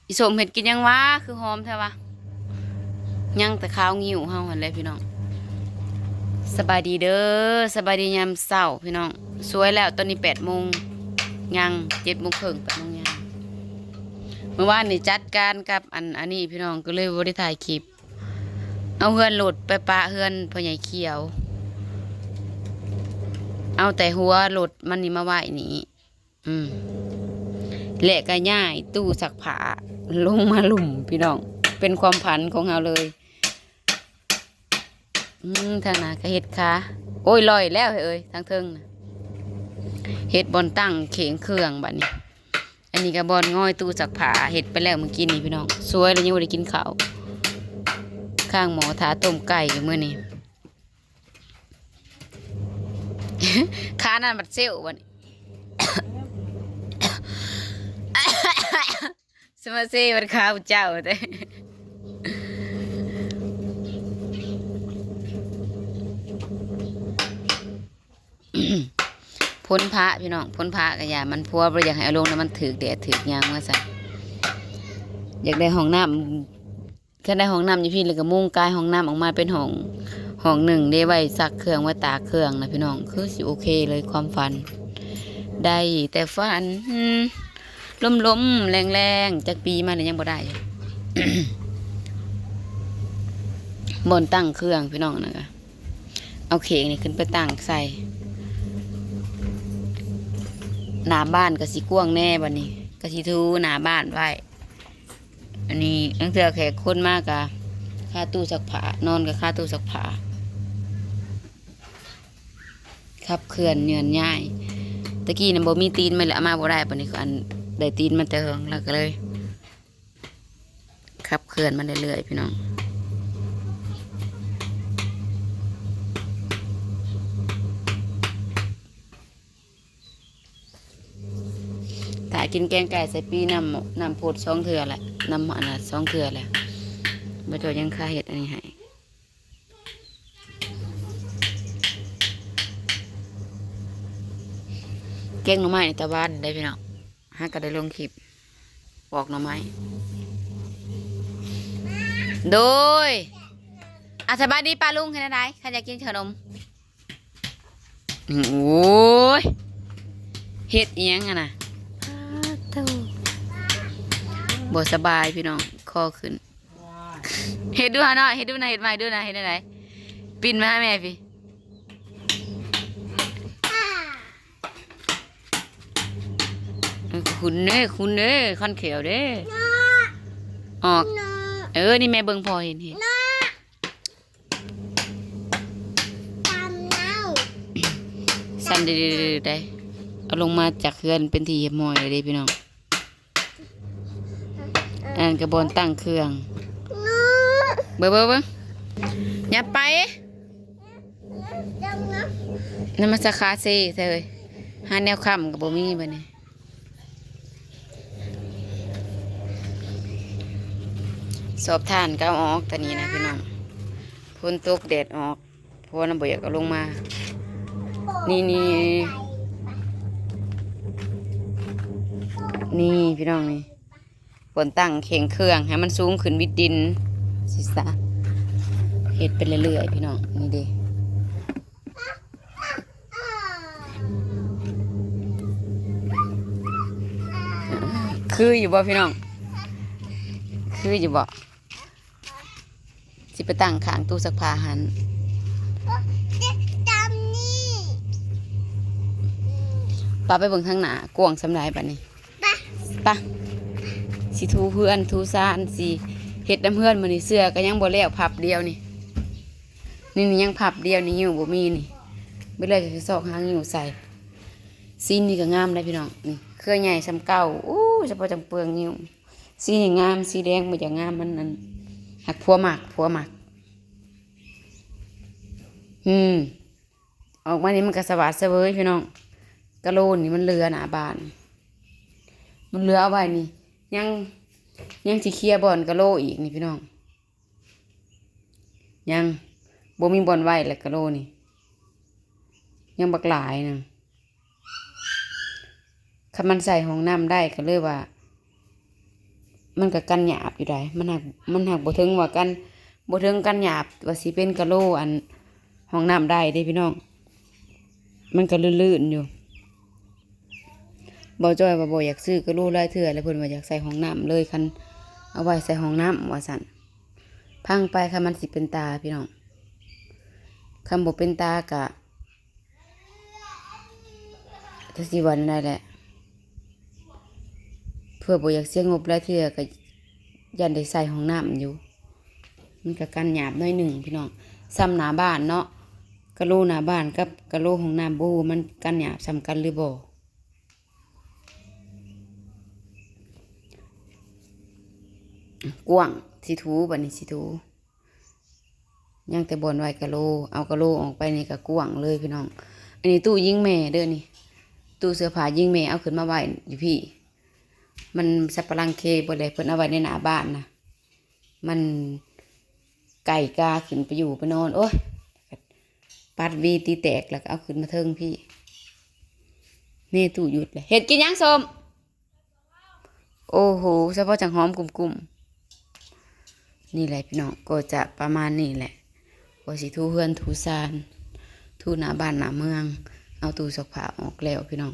ອີສົມເຮັດກິນຫຍັງຫວາ? ຄືຫອມແທ້ຫວາ? ຍັງແຕ່ຄາວງິ້ວເຮົາຫັ້ນແຫຼະພີ່ນ້ອງ. ສະບາຍດີເດີ ສະບາຍດີຍາມເຊົ້າພີ່ນ້ອງ. ສວຍແລ້ວ ຕອນນີ້ແປດໂມງ ຍັງ ເຈັດໂມງເຄິ່ງ ແປດໂມງຍັງ. ມື້ວານນີ້ຈັດການກັບອັນ ອັນນີ້ພີ່ນ້ອງ ກໍເລີຍບໍ່ໄດ້ຖ່າຍຄລິບ. ເອົາເຮືອນລົດໄປປະເຮືອນພໍ່ໃຫຍ່ຂຽວ ເອົາແຕ່ຫົວລົດມັນນີ້ມາໄວ້ນີ້. ອືມ ແລະກໍຍ້າຍຕູ້ຊັກຜ້າລົງມາລຸ່ມພີ່ນ້ອງ ເປັນຄວາມຝັນຂອງເຮົາເລີຍ. ອືມ ທາງໜ້າກໍເຮັດຄາ ໂອ້ຍ ລອຍແລ້ວເຮີ້ຍ ທາງເທິງນະ ເຮັດບ່ອນຕັ້ງເຄັ່ງເຄື່ອງບັດນີ້. ອັນນີ້ກໍບ່ອນງອຍຕູ້ຊັກຜ້າ ເຮັດໄປແລ້ວມື້ກີ້ນີ້ພີ່ນ້ອງ. ສວຍແລ້ວຍັງບໍ່ໄດ້ກິນເຂົ້າ ຄ້າງໝໍ້ຖ້າຕົ້ມໄກ່ຢູ່ມື້ນີ້. ຂານັ້ນບັດເຊວບັດນີ້ ສະມາເຊບັດຂາຜູ້ເຈົ້າແທ້. ພົນພະພີ່ນ້ອງ ພົນພະກໍຢ່າ ມັນຜົວບໍ່ຢາກໃຫ້ເອົາລົງ ແລ້ວມັນຖືກແດດຖືກຫຍັງວ່າຊັ້ນ. ຢາກໄດ້ຫ້ອງນ້ຳ ຄັນໄດ້ຫ້ອງນ້ຳຢູ່ພີ້ ແລ້ວກໍມຸງກາຍຫ້ອງນ້ຳອອກມາເປັນຫ້ອງ ຫ້ອງໜຶ່ງເດ້ ໄວ້ຊັກເຄື່ອງ ໄວ້ຕາກເຄື່ອງນະພີ່ນ້ອງ. ຄືຊິໂອເຄເລີຍ ຄວາມຝັນ ໄດ້ແຕ່ຝັນ ລົມໆແລງໆ ຈັກປີມາແລ້ວຍັງບໍ່ໄດ້. ບ່ອນຕັ້ງເຄື່ອງພີ່ນ້ອງ ນັ້ນກະ ເອົາເຄັ່ງນີ້ຂຶ້ນໄປຕັ້ງໃສ່ ໜ້າບ້ານກໍຊິກວ້າງແດ່ບັດນີ້ ກໍຊິຖູໜ້າບ້ານໄວ້. ອັນນີ້ລາງເທື່ອແຂກຄົນມາກໍຄາຕູ້ຊັກຜ້າ ນອນກໍຄາຕູ້ຊັກຜ້າ. ຂັບເຄື່ອນເຄື່ອນຍ້າຍ ຕະກີ້ນະບໍ່ມີຕີນມາ ແລ້ວເອົາມາບໍ່ໄດ້ ບັດນີ້ອັນ ໄດ້ຕີນມາແຕ່ເຫິງ ແລ້ວກໍເລີຍ ຂັບເຄື່ອນມາເລື້ອຍໆ ພີ່ນ້ອງ. ຖ້າກິນແກງໄກ່ໃສ່ປີ ນ້ຳ ນ້ຳໂພດສອງເທື່ອແຫຼະ ນ້ຳອັນນັ້ນສອງເທື່ອແຫຼະ. ບໍ່ເຈົ້າຍັງຄາເຮັດອັນນີ້ໃຫ້ ແກງໜໍ່ໄມ້ແຕ່ວານໄດ້ພີ່ນ້ອງ. ຫາກໍໄດ້ລົງຄລິບປອກໜໍ່ໄມ້. ໂດຍ ອາ ສະບາຍດີປ້າລຸງ ເຮັດແນວໃດ ຄັນຢາກກິນຂະໜົມ? ໂອ້ຍ ເຮັດອີ່ຫຍັງຫັ້ນນະ? ບໍ່ສະບາຍພີ່ນ້ອງ ຄໍຂຶ້ນ. ເຮັດດູຫານ້ອຍ ເຮັດດູນະ ເຮັດໃໝ່ດູນະ ເຮັດແນວໃດ? ປິ່ນມາຫາແມ່ພີ້. ເອີ ຄຸນເດີ ຄຸນເດີ ຄັນແຂ້ວເດີ. ອອກ. ເອີ ນີ້ແມ່ເບິ່ງພໍ່ເຫັນ ເຫັນ. ສັ່ນເດີ ເອົາລົງມາຈາກເຮືອນເປັນທີ່ຮຽບຮ້ອຍແລ້ວເດ້ພີ່ນ້ອງ. ອັນນັ້ນກະບ່ອນຕັ້ງເຄື່ອງ. ເບິ່ງ ເບິ່ງ ເບິ່ງ ຢ່າໄປ. ນະມັດສະການເຊເທີຍ ຫາແນວຄ້ຳກໍບໍ່ມີບັດນີ້. ສອບຖ່ານກໍເອົາອອກຕອນນີ້ນະພີ່ນ້ອງ. ຝົນຕົກແດດອອກ. ເພາະວ່ານຳບໍ່ຢາກເອົາລົງມາ. ນີ້ ນີ້ ນີ້ພີ່ນ້ອງ ນີ້ບ່ອນຕັ້ງເຄັ່ງເຄື່ອງໃຫ້ມັນສູງຂຶ້ນວິດດິນ ຊິສະ ເຮັດໄປເລື້ອຍໆ ພີ່ນ້ອງ. ນີ້ເດ້ ຄືຢູ່ບໍ່ພີ່ນ້ອງ? ຄືຢູ່ບໍ່? ຊິໄປຕັ້ງຂ້າງຕູ້ຊັກຜ້າຫັ້ນ. ປະ ໄປເບິ່ງທາງໜ້າ ກວ້າງສ່ຳໃດບັດນີ້. ປະ ຊິຖູເຮືອນຖູຊານ ຊິເຮັດນຳເຮືອນ. ມື້ນີ້ເສື້ອກໍຍັງບໍ່ແລ້ວ ພັບດຽວນີ້. ນີ້ ນີ້ຍັງພັບດຽວນີ້ ງິ້ວບໍ່ມີນີ້. ເບິ່ງເລີຍ ຊິຊອກຫາງິ້ວໃສ່. ຊີ້ນນີ້ກໍງາມໄດ໋ພີ່ນ້ອງ. ນີ້ເຄືອໃຫຍ່ສ່ຳເກົ່າ. ໂອ້ ສະເພາະຈັ່ງເປືອງງິ້ວ. ສີນີ້ງາມ ສີແດງບໍ່ຢາກງາມ ມັນອັນ ຫາກຜົວມັກ ຜົວມັກ. ອືມ ອອກມານີ້ມັນກໍສະຫວາດສະເຫວີຍພີ່ນ້ອງ. ກະໂຫຼນີ້ມັນເຫຼືອໜ້າບ້ານ ມັນເຫຼືອເອົາໄວ້ນີ້. ຍັງ ຍັງຊິເຄຍບ່ອນກະໂຫຼອີກນີ້ພີ່ນ້ອງ. ຍັງບໍ່ມີບ່ອນໄວ້ແລ້ວ ກະໂຫຼນີ້ ຍັງບັກຫຼາຍນະ. ຄັນມັນໃສ່ຫ້ອງນ້ຳໄດ້ກໍເລີຍວ່າ ມັນກໍກັນຫຍາບຢູ່ໃດ໋ ມັນຫາກ ມັນຫາກບໍ່ເຖິງວ່າກັນ ບໍ່ເຖິງກັນຫຍາບວ່າຊິເປັນກະໂຫຼອັນຫ້ອງນ້ຳໄດ້ເດ້ພີ່ນ້ອງ ມັນກໍລື່ນໆຢູ່. ບ່າວຈ້ອຍວ່າບໍ່ຢາກຊື້ກະໂຫຼຫຼາຍເທື່ອ ແລ້ວເພິ່ນວ່າຢາກໃສ່ຫ້ອງນ້ຳເລີຍ ຄັນເອົາໄວ້ໃສ່ຫ້ອງນ້ຳວ່າຊັ້ນ. ພັງໄປ ຄັນມັນຊິເປັນຕາພີ່ນ້ອງ ຄັນບໍ່ເປັນຕາກະ ຈັກຊິວ່າແນວໃດແຫຼະ ເພື່ອບໍ່ຢາກເສຍງົບຫຼາຍເທື່ອ ກໍຢ້ານໄດ້ໃສ່ຫ້ອງນ້ຳຢູ່ ມັນກໍກັນຫຍາບໜ້ອຍໜຶ່ງພີ່ນ້ອງ. ສ່ຳໜ້າບ້ານເນາະ ກະໂຫຼໜ້າບ້ານກັບກະໂຫຼຫ້ອງນ້ຳ ບໍ່ຮູ້ມັນກັນຫຍາບສ່ຳກັນຫຼືບໍ່. ກວ້າງ ຊິຖູ ບັດນີ້ຊິຖູ ຍັງແຕ່ບ່ອນໄວ້ກະໂຫຼ ເອົາກະໂຫຼອອກໄປນີ້ກໍກວ້າງເລີຍພີ່ນ້ອງ. ອັນນີ້ຕູ້ຍິງແມ່ເດີນີ້ ຕູ້ເສື້ອຜ້າຍິງແມ່ ເອົາຂຶ້ນມາໄວ້ຢູ່ພີ້ ມັນສັບປະລັງເຄເບິດແລ້ວ ເພິ່ນເອົາໄວ້ໃນໜ້າບ້ານນະ ມັນໄກ່ກາຂຶ້ນໄປຢູ່ໄປນອນ ໂອ້ຍ ປັດຫວີຕີແຕກ ແລ້ວກໍເອົາຂຶ້ນມາເທິງພີ້. ແມ່ຕູ້ຢຸດແລ້ວ ເຮັດກິນຫຍັງສົ້ມ? ໂອ້ໂຫ ສະເພາະຈັກຫອມກຸ້ມໆ. ນີ້ແຫຼະພີ່ນ້ອງ ກໍຈະປະມານນີ້ແຫຼະ ກໍຊິຖູເຮືອນຖູຊານ ຖູໜ້າບ້ານໜ້າເມືອງ ເອົາຕູ້ຊັກຜ້າອອກແລ້ວພີ່ນ້ອງ.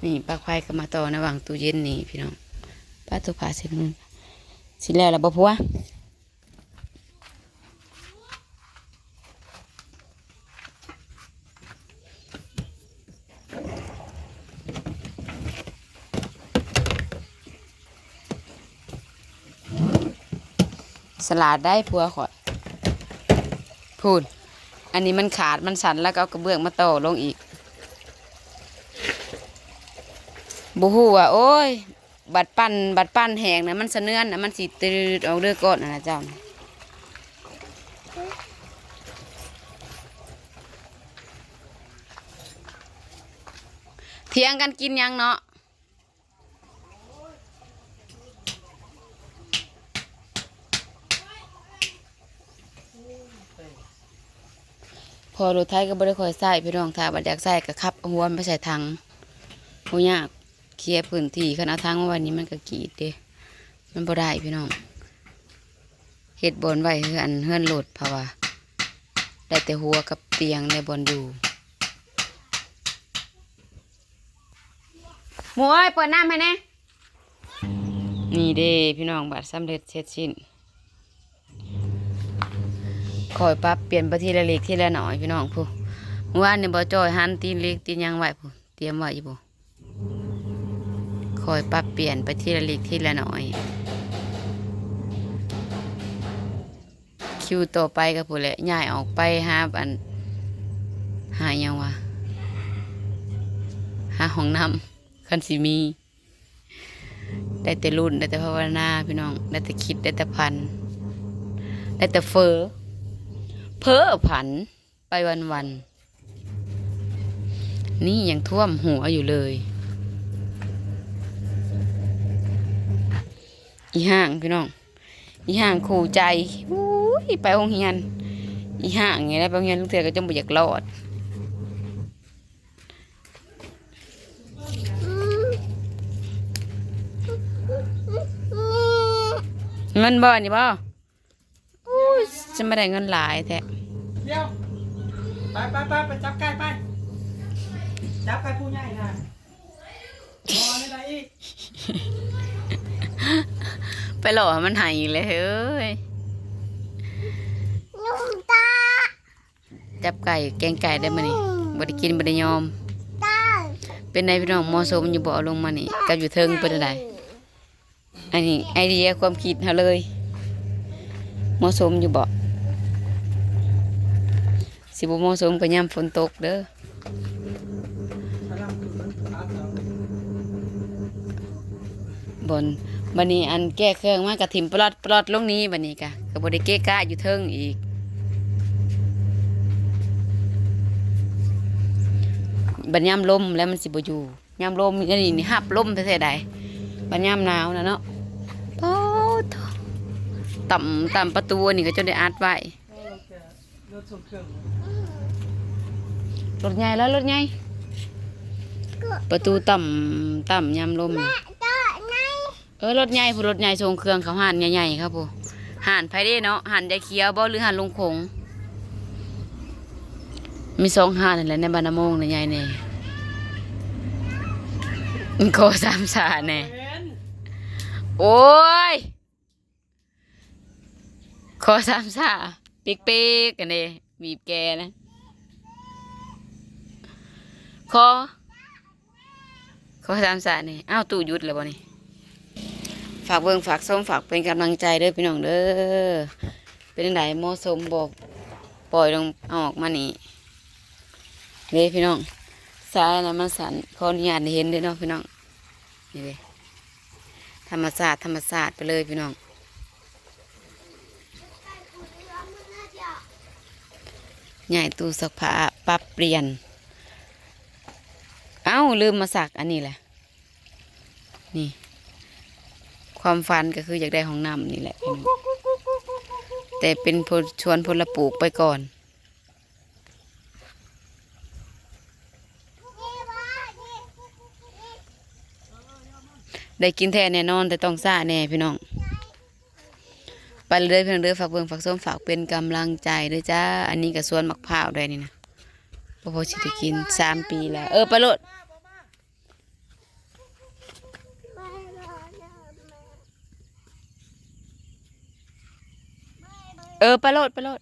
ນີ້ ປລັກໄຟກໍມາຕໍ່ໃນຫວ່າງຕູ້ເຢັນນີ້ພີ່ນ້ອງ. ປາໂທ້ ຜ້າເຊັດມື ຊິແລ້ວລະບໍ່ຜົວ? ສະຫຼາດໄດ໋ຜົວຂ້ອຍ ພຸ້ນ ອັນນີ້ມັນຂາດມັນສັ້ນ ແລ້ວກໍເອົາກະເບື້ອງມາຕໍ່ລົງອີກ ບໍ່ຮູ້ວ່າ ໂອ້ຍ ບັດປັ້ນ ບັດປັ້ນແຫ້ງນະ ມັນສະເໜືອນນະ ມັນຊິຕືດອອກເດີກ້ອນຫັ້ນນະເຈົ້ານະ. ຖຽງກັນກິນຫຍັງເນາະ? ເພາະລົດໄຖກໍບໍ່ໄດ້ຄ່ອຍໃຊ້ພີ່ນ້ອງ ຖ້າວ່າຢາກໃຊ້ກໍຂັບເອົາຫົວມັນໄປໃສ່ຖັງ ບໍ່ຍາກ ເຄຍພື້ນທີ່. ຄັນເອົາຖັງມາໄວ້ນີ້ມັນກໍກີດເດ້ ມັນບໍ່ໄດ້ພີ່ນ້ອງ. ເຮັດບ່ອນໄວ້ເຮືອນ ເຮືອນລົດ ເພາະວ່າໄດ້ແຕ່ຫົວກັບຕຽງ ແລະ ບ່ອນຢູ່. ໝູເອີຍ ເປີດນ້ຳໃຫ້ແດ່. ນີ້ເດ້ພີ່ນ້ອງ ບາດສຳເລັດເສັດສິ້ນ ຄ່ອຍປັບປ່ຽນໄປທີລະເລັກທີລະໜ້ອຍພີ່ນ້ອງ. ຜູ້ ມື້ວານນີ້ບໍ່ຈ່ອຍຫັນຕີນເຫຼັກຕີນຫຍັງໄວ້ ຜູ້ຕຽມໄວ້ຢູ່ ຜູ້ ຄ່ອຍປັບປ່ຽນໄປທີລະເລັກທີລະໜ້ອຍ. ຄິວຕໍ່ໄປກໍພຸ້ນແຫຼະ ຍ້າຍອອກໄປຫາອັນ ຫາຫຍັງວະ ຫາຫ້ອງນ້ຳ ຄັນຊິມີ. ໄດ້ແຕ່ລຸ້ນ ໄດ້ແຕ່ພາວະນາພີ່ນ້ອງ ໄດ້ແຕ່ຄິດ ໄດ້ແຕ່ຝັນ ໄດ້ແຕ່ເຝີ ເຟີຝັນໄປວັນໆ. ນີ້ຍັງຖ້ວມຫົວຢູ່ເລີຍ. ອີຫ່າງພີ່ນ້ອງ ອີຫ່າງຄູ່ໃຈ ໂອ້ຍ ໄປໂຮງຮຽນ ອີຫ່າງນີ້ແຫຼະ ໄປໂຮງຮຽນລາງເທື່ອກໍຈົນບໍ່ຢາກລອດ. ເງິນບໍ່ ອັນນີ້ບໍ່? ໂອ້ຍ ຈັ່ງມາໄດ້ເງິນຫຼາຍແທ້. ດຽວ ໄປ ໄປ ໄປ ໄປຈັບໄກ່ໄປ ຈັບໄກ່ຜູ້ໃຫຍ່ນະ ບໍ່ໄດ້ອີກ ໄປຫຼໍ່ໃຫ້ມັນໃຫ້ອີກແລ້ວເຮີ້ຍ. ຈັບໄກ່ແກງໄກ່ໄດ້ມື້ນີ້ ບໍ່ໄດ້ກິນບໍ່ໄດ້ຍອມ. ເປັນໃດພີ່ນ້ອງ ເໝາະສົມຢູ່ບໍ່ ເອົາລົງມານີ້ກັບຢູ່ເທິງ ເປັນໃດ? ອັນນີ້ໄອເດຍຄວາມຄິດເຮົາເລີຍ ເໝາະສົມຢູ່ບໍ່? ຊິບໍ່ເໝາະສົມກໍຍາມຝົນຕົກເດີ. ບ່ອນ ບັດນີ້ອັນແກ້ເຄື່ອງມາກໍຖິ້ມປະລັອດປະລັອດລົງນີ້ ບັດນີ້ກະ ກໍບໍ່ໄດ້ເກະກະຢູ່ເທິງອີກ. ບັດຍາມລົມແລ້ວມັນຊິບໍ່ຢູ່ ຍາມລົມອັນນີ້ນີ້ຮັບລົມແທ້ໆໃດ໋ ບັດຍາມໜາວນະເນາະ. ປາດໂທ້ ຕ່ຳ ຕ່ຳປະຕູອັນນີ້ກໍຈົນໄດ້ອັດໄວ້. ລົດໃຫຍ່ແລ້ວ ລົດໃຫຍ່ ປະຕູຕ່ຳ ຕ່ຳຍາມລົມ. ແມ່ ໂຕໃຫຍ່ ເອີ ລົດໃຫຍ່ພຸ້ນ ລົດໃຫຍ່ສົ່ງເຄື່ອງເຂົ້າຮ້ານໃຫຍ່ໆເຂົາພຸ້ນ. ຮ້ານໃຜເດ້ເນາະ? ຮ້ານຍາຍຂຽວບໍ່ ຫຼືຮ້ານລຸງຂົງ? ມີສອງຮ້ານນັ້ນແຫຼະ ໃນບ້ານນາໂມງນະ ໃຫຍ່ແດ່ ຂໍສາມຊາແດ່. ໂອ້ຍ ຂໍສາມຊາ ປິກໆ ກັນເດ້ ບີບແກນະ ຂໍ ຂໍສາມຊາແດ່. ອ້າວ ຕູ້ຢຸດແລ້ວບໍ່ນີ້? ຝາກເບິ່ງ ຝາກຊົມ ຝາກເປັນກຳລັງໃຈເດີພີ່ນ້ອງເດີ. ເປັນຈັ່ງໃດ ເໝາະສົມບໍ່? ປ່ອຍລົງ ເອົາອອກມານີ້ເດ້ພີ່ນ້ອງ. ສາຍອັນນັ້ນມັນສັ້ນ ຂໍອະນຸຍາດໃຫ້ເຫັນເດີເນາະພີ່ນ້ອງ. ນີ້ເດ້ ທຳມະຊາດ ທຳມະຊາດໄປເລີຍພີ່ນ້ອງ. ຍ້າຍຕູ້ຊັກຜ້າ ປັບປ່ຽນ. ເອົ້າ ລືມມາຊັກອັນນີ້ແຫຼະ. ນີ້ ຄວາມຝັນກໍຄືຢາກໄດ້ຫ້ອງນ້ຳນີ້ແຫຼະ ແຕ່ເປັນສວນພົນລະປູກໄປກ່ອນ. ໄດ້ກິນແທ້ແນ່ນອນ ແຕ່ຕ້ອງຊ້າແນ່ພີ່ນ້ອງ. ໄປເລີຍເດີພີ່ນ້ອງເດີ ຝາກເບິ່ງຝາກຊົມ ຝາກເປັນກຳລັງໃຈເດີຈ້າ. ອັນນີ້ກໍສວນໝາກພ້າວໄດ້ນີ້ນະ ບໍ່ພໍຊິໄດ້ກິນ ສາມປີແລ້ວ. ເອີ ໄປໂລດ. ເອີ ໄປໂລດ ໄປໂລດ.